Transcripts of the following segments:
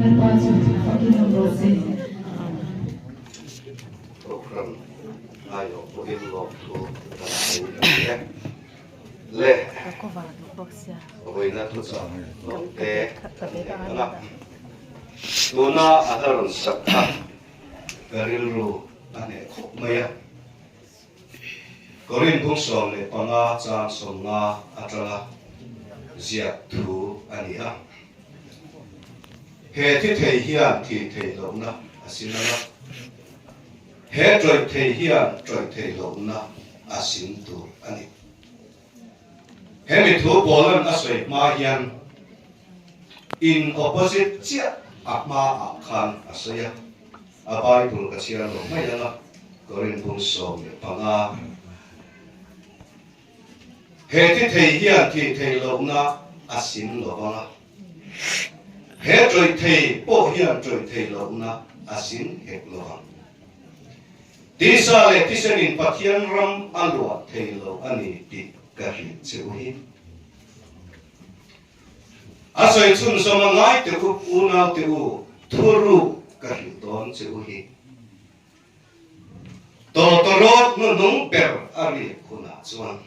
Lalpa chu fakin awm rawh se. Kohhran aiawh pawhin lawmthu kan sawi a ni e. Le vawiina thuchah hlawhte kan nei ang a, tuna a hla rawn sak kha ka rilru a hneh khawp mai a. Korin bung 15 chang 50 atanga ziak thu a ni a. He thi thei hian thih theih lohna a sin ang a, he tawih thei hian tawih theih lohna a sin tur a ni. Hemi thu Poland a sawi hma hian in opposite chiah a hmaah khan a sawi a, a Bible ka chhiar lo mai ang a, Korin bung 15. He thi thei hian thih theih lohna a sim lo vang a, he tawih thei pawh hian tawih theih lohna a sim hek lo vang. Tisa leh thisenin Pathian ram a luah thei lo a ni tih ka hrilh che u hi. A sawi chhunzawm a ngai teh u, unau teh u, thuruk ka hrilh dawn che u hi. Tawtawrawt hnuhnung ber a riak hunah chuan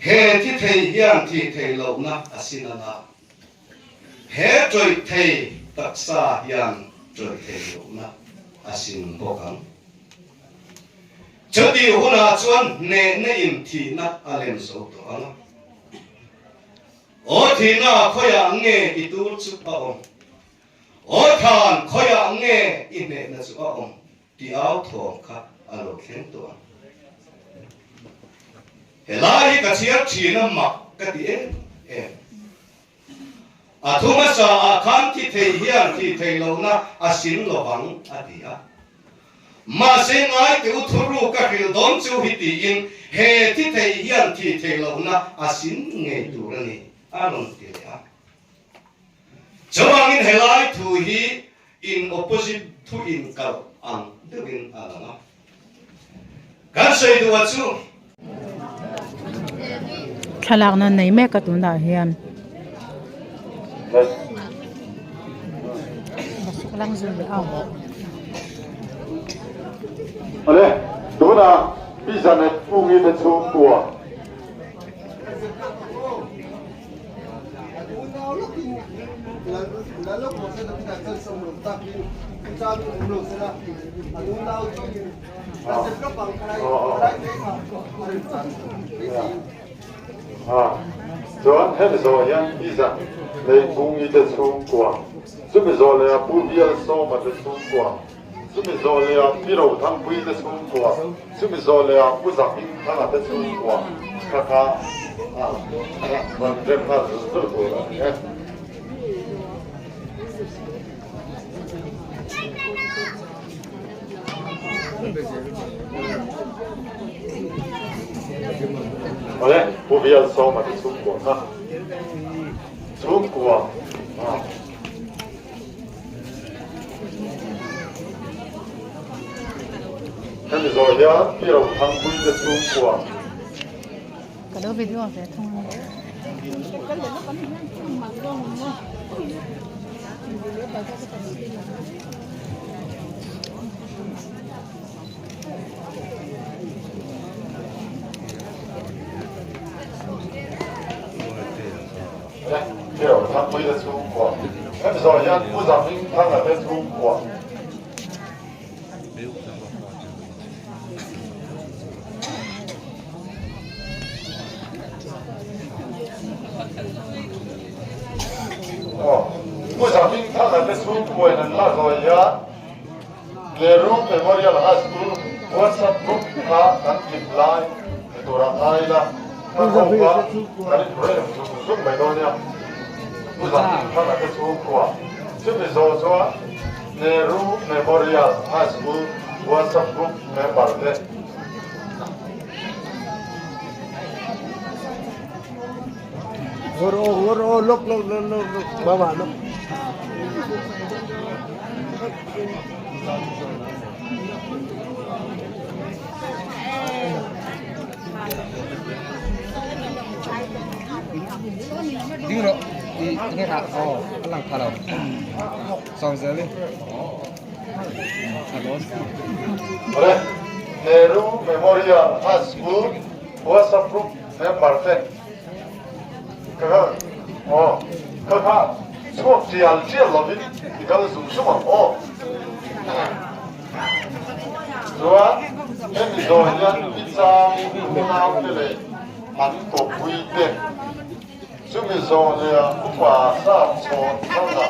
he thi thei hian thih theih lohna a sin ang a, he tawih thei taksa hian tawih theih lohna a sin bawk ang. Chutih hunah chuan hnehna in thihna a lem zo tawh ang a. Aw thihna khawiah nge i tur chu a awm? Aw than, khawiah nge i hnehna chu a awm tih au thawm kha a lo thleng tawh ang. Helai hi ka chhiar thin a mak ka ti em em. A thu hmasa ah khan thi thei hian thih theih lohna a sin lovang a ti a. Mahse ngai teh u thuruk a hrilh dawn chu hi tiin he thi thei hian thih theih lohna a sin ngei tur a ni a rawn ti leh a. Chuvangin helai thu hi in opposite thu inkalh ang deuhin a lang a. Kan sawi duh a chu. Thlalakna nei mek a tunah hian. Awle, tunah Pi Janet Kungi te chhungkua. Chuan hemi zawh hian Pizza Leikungi te chhungkua, chumi zawh leh a Pu Bial Sawma te chhungkua, chumi zawh leh a Pi Rothangpuii te chhungkua, Chumi zawh leh ah Pu Zakhmingthanga te chhungkua kha kha rawn rem nghal zur zur tur a ni e. Awle, Pu Bialsawma te chhungkua kha chhungkua Hemi zawh hian Pi Rothangpui te chhungkua. Ka lo video ve thung a. Pi Rothangpui te chhungkua. Hemi zawh hian Pu Zahmingthanga te chhungkua. Pu Zahmingthanga te chhungkua in an la zawh hian Nehru Memorial High School WhatsApp group kha kan kim lai ni tur ah ngai ila, kan ho kha kan inrem zung zung mai dawn nia. Pu Zahmingthanga te chhungkua chumi zawh chuan Nehru Memorial High School WhatsApp group member te. Awle, Nehru Memorial High School WhatsApp group member te ka kal aw ka kha chhuak tial tial lovin i kal zung zung ang aw. Chuan hemi zawh hian i changin unaute leh an kawppui te Chumi zawh leh upa sap chhawn thanga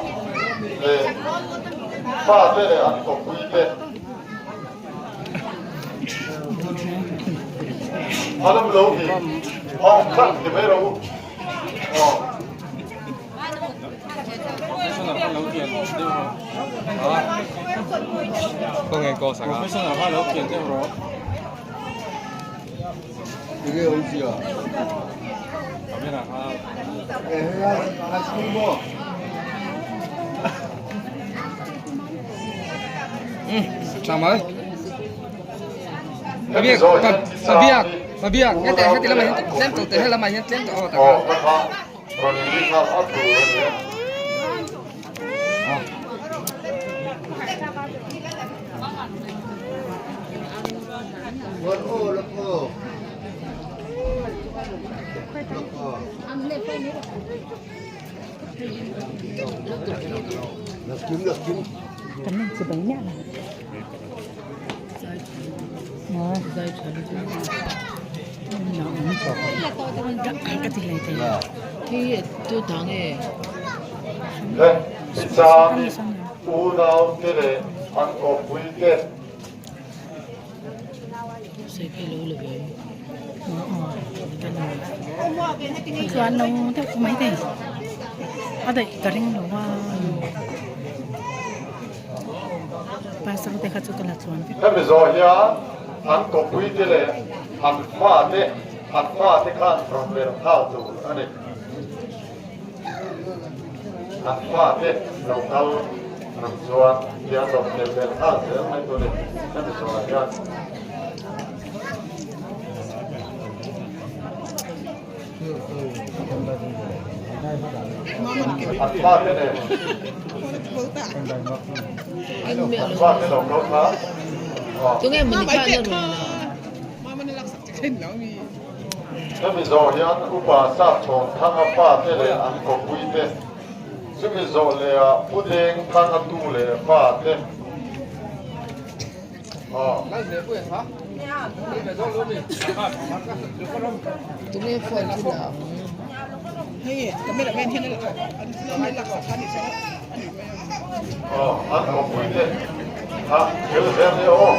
leh fate leh an kawppui te a lam lo hi hawng khat ti mai rawh u aw. Kan in chibai miah lo. Ka ti hlei thei lo. Unau te leh an kawppui te. Chuan lo deuh mai thei a daih ka ring lo a pasal te kha chu ka la chuan vek. Hemi zawh hian an kawppui te leh an fate an fate khan rawn ber nghal tur a ni. An fate lo kal ang chuan hian rawn tel ber nghal zel mai tur a ni. Hemi zawhah hian. An fate nen an fate lo kal kha Hemi zawh hian upa Sapchhawn Thanga fate leh an kawppui te, chumi zawh leh ah Pu Deng Thanga tu leh fate. An kawppui te kha thil zel nia aw.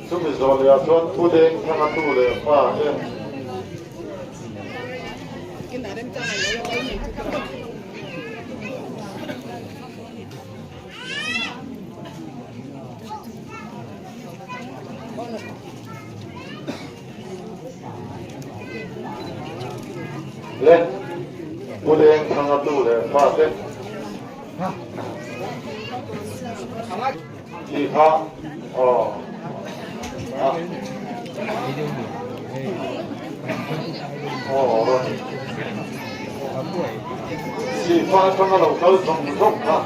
Chumi zawh leh ah chuan Pu Deng Thanga tu leh fa te Le Pu Deng Thanga tu leh fa te Tih kha aw a aw rawn Sihfa atanga lo kal zawng zawng kha.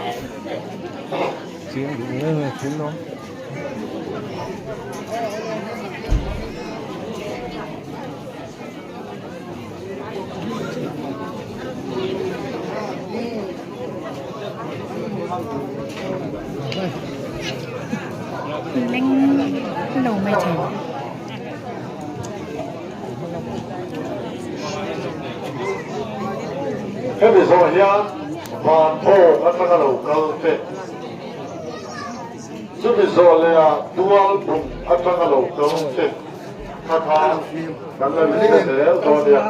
Leng lo mai thei. Hemi zawh hian van thaw atanga lo kal te. Chumi zawh leh ah tual bung atanga lo kal te kha kha kan la ri hre zel dawn nia.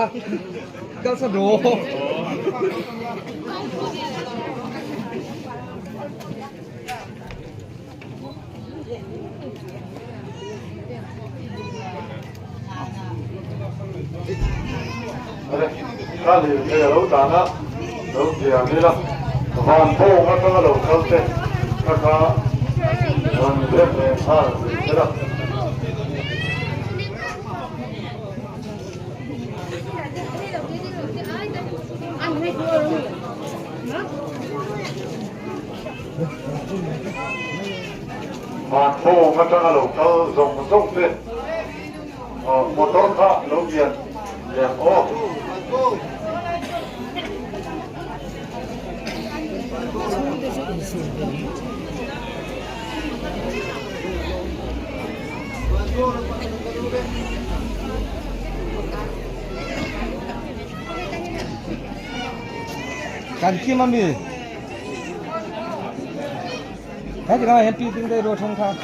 Ka lirthei a lo dan a, lo tiang ila van bawng atanga lo kal te kha kha rawn rem leh nghal ni sela. Van bawng atanga lo kal zawng zawng te motor kha lo lian lian aw. Kan kim ami. Cái gì đó em pi tiếng đây rồi không tha.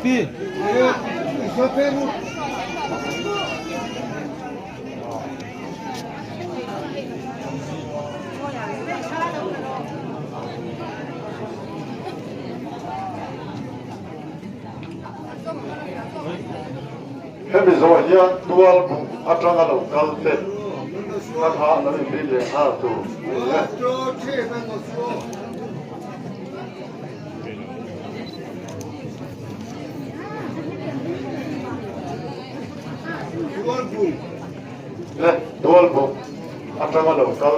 Pi. Hemi zawh hian tual buk atanga lo kal te kha kha lo inri leh nghal tur a ni e. Le tual buk atanga lo kal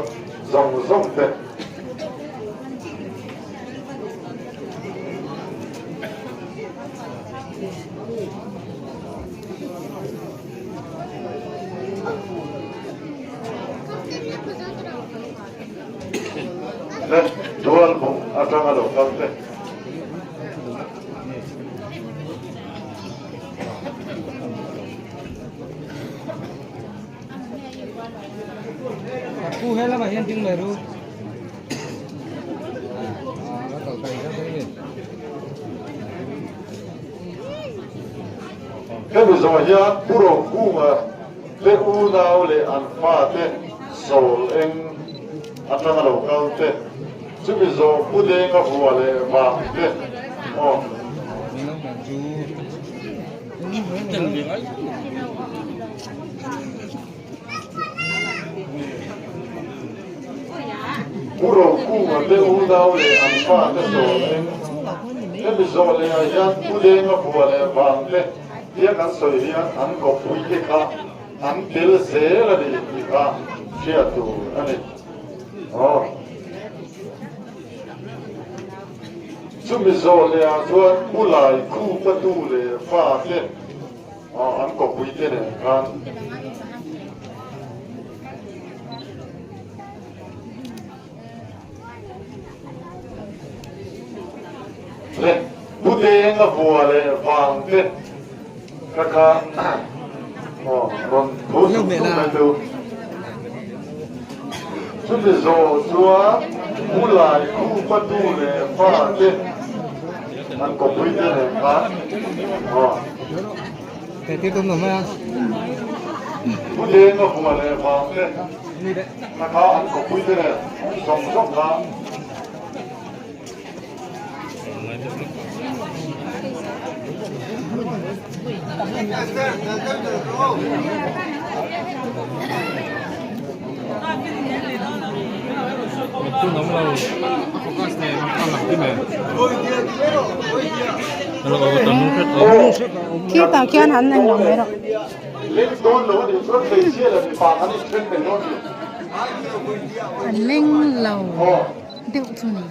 zawng zawng te. Le dual buk atanga lo kal te. Pu he lamah hian ding mai ru. Hemi zawh hian Pu Rokunga te unau leh an fate sawl eng atanga lo kal te, chumi zawh Pu Denga vua leh vang te aw. Pu Rokunga te unau leh an fate sawl eng hemi zawh leh ah hian Pu Denga bua leh vang te tia kan sawi hian an kawppui te kha an tel zel a ni tih kha hriat tur a ni. Aw. Chumi zawh leh ah chuan Pu Lai Khupa tu leh fa te Aw an kawpui te nen khan. Le Pu Denga vua leh vang te kha kha aw rawn thu suk suk mai chu. Chumi zawh chuan Pu Lai Khupa tu leh fa te an kawpui te nen khan aw. Pu Denga vua leh vang te kha kha an kawpui te leh zawng zawng kha. Khitah khian an englo mai rawh. An leng lo deuh chu ni.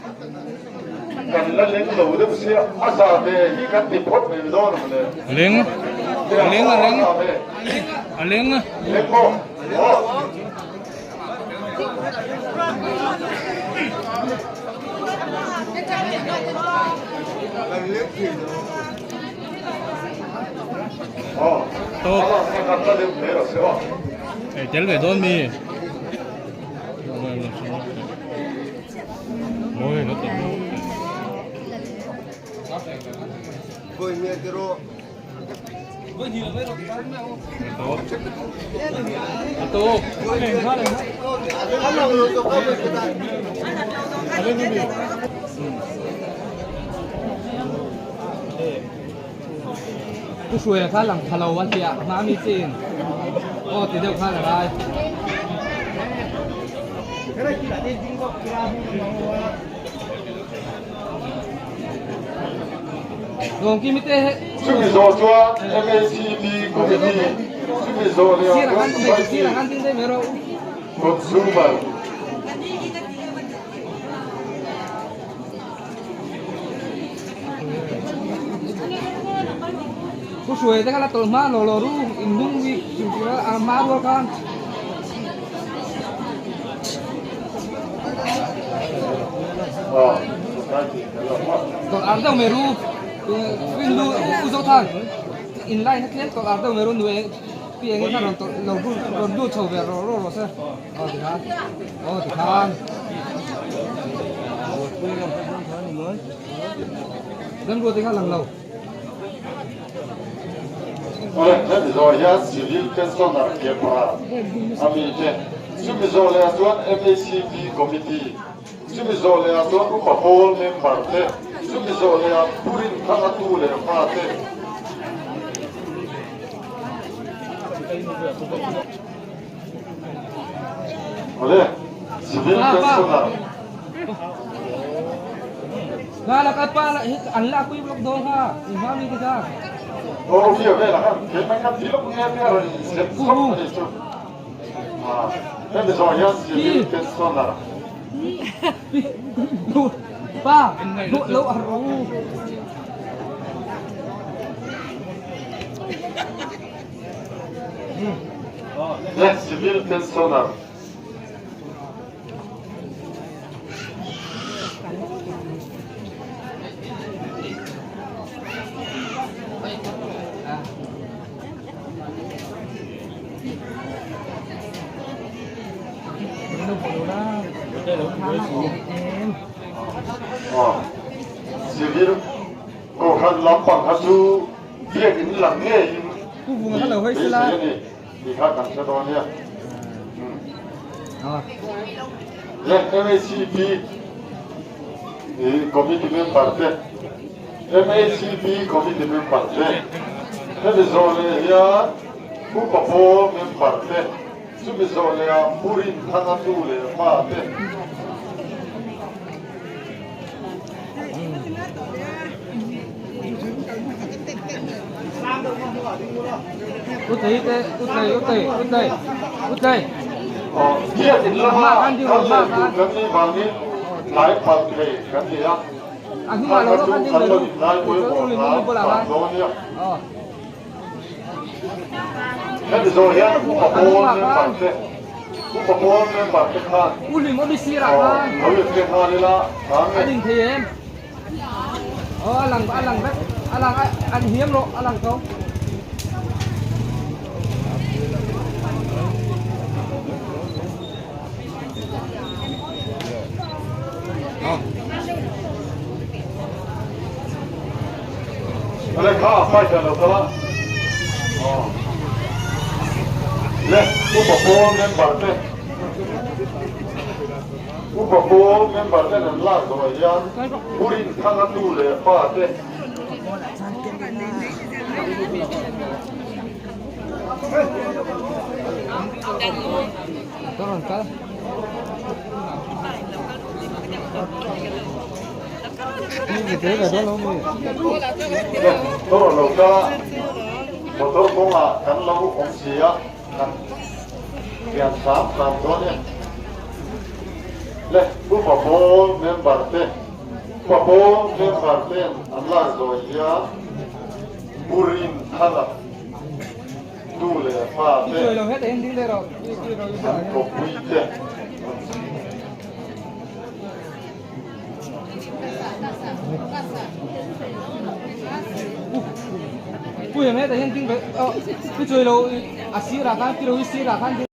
Leng a leng a leng a leng a. Ê, tel ve dawn mi. Mawi lo tak. Pu Hruaia kha lang tha lo a hliah hma mi chin aw ti deuh khan a lai. Lawngkimi te he Chumi zawh chuan MACP Committee, chumi zawh leh ah chuan Society Consumer. Pu Hruaia te kha la tawlh hma lo lo ru in hnung mi a hma rual khan. Tawlh ar deuh mai ru in lu u zo than in line a tlem tawlh ar deuh mai ru nu eng pi eng khan rawn tawlh lo rawn lut chho ve rawh rawh rawh se aw ti khan aw ti khan Remruat te kha lang lo. Awle, hemi zawh hian Civil Pensioner Kepra a mi te, chumi zawh leh ah chuan MACP Committee, chumi zawh leh ah chuan Upa Pawl member te, chumi zawh leh ah Pu Rinthanga tu leh fa te. Awle, Civil Pensioner. Nga la ka pa la hi an la pui blok dawn kha in hma mi te kha. Aw via vel a khan ke mai khan thilok nge te a rawn in zep chawp a ni chu. Hemi zawh hian civil pensioner. Pa lu lo a ro. Le civil pensioner. Civil Kohhran lampang kha chu biakin lang ngeiin tih beisei a ni. Ti kha kan hre dawn nia. Le MACP committee member te MACP committee member te hemi zawh leh hian Upa pawl member te chumi zawh leh ah Pu Rinthanga nu leh pa te. Biakin lama kal leh duh kan nih vangin tlai palh thei kan ni a, kha kha chu kan lo inlai pawimawh hram hram dawn nia. Hemi zawh hian upa pawl member te upa pawl member te khan lo inpe nghal ila hang e. Aw a lang a lang vek a lang an hiam rawh a lang tho. Le kha a fight lo kala. Le upa pawl member te Upa pawl member ten an lak zawh hian Pu Rinthanga nu leh pa te Motor lo kal a, motor kawngah kan lo awm si a, kan pian hram hram dawn e. Le Upa pawl member te, Upa pawl member ten an lak zawih hian Pu Rinthanga nu leh pa te an kawppui te Pu hian hetah hian ding ve aw pu chuai lo a sirah khan pi lo hi sirah khan ding.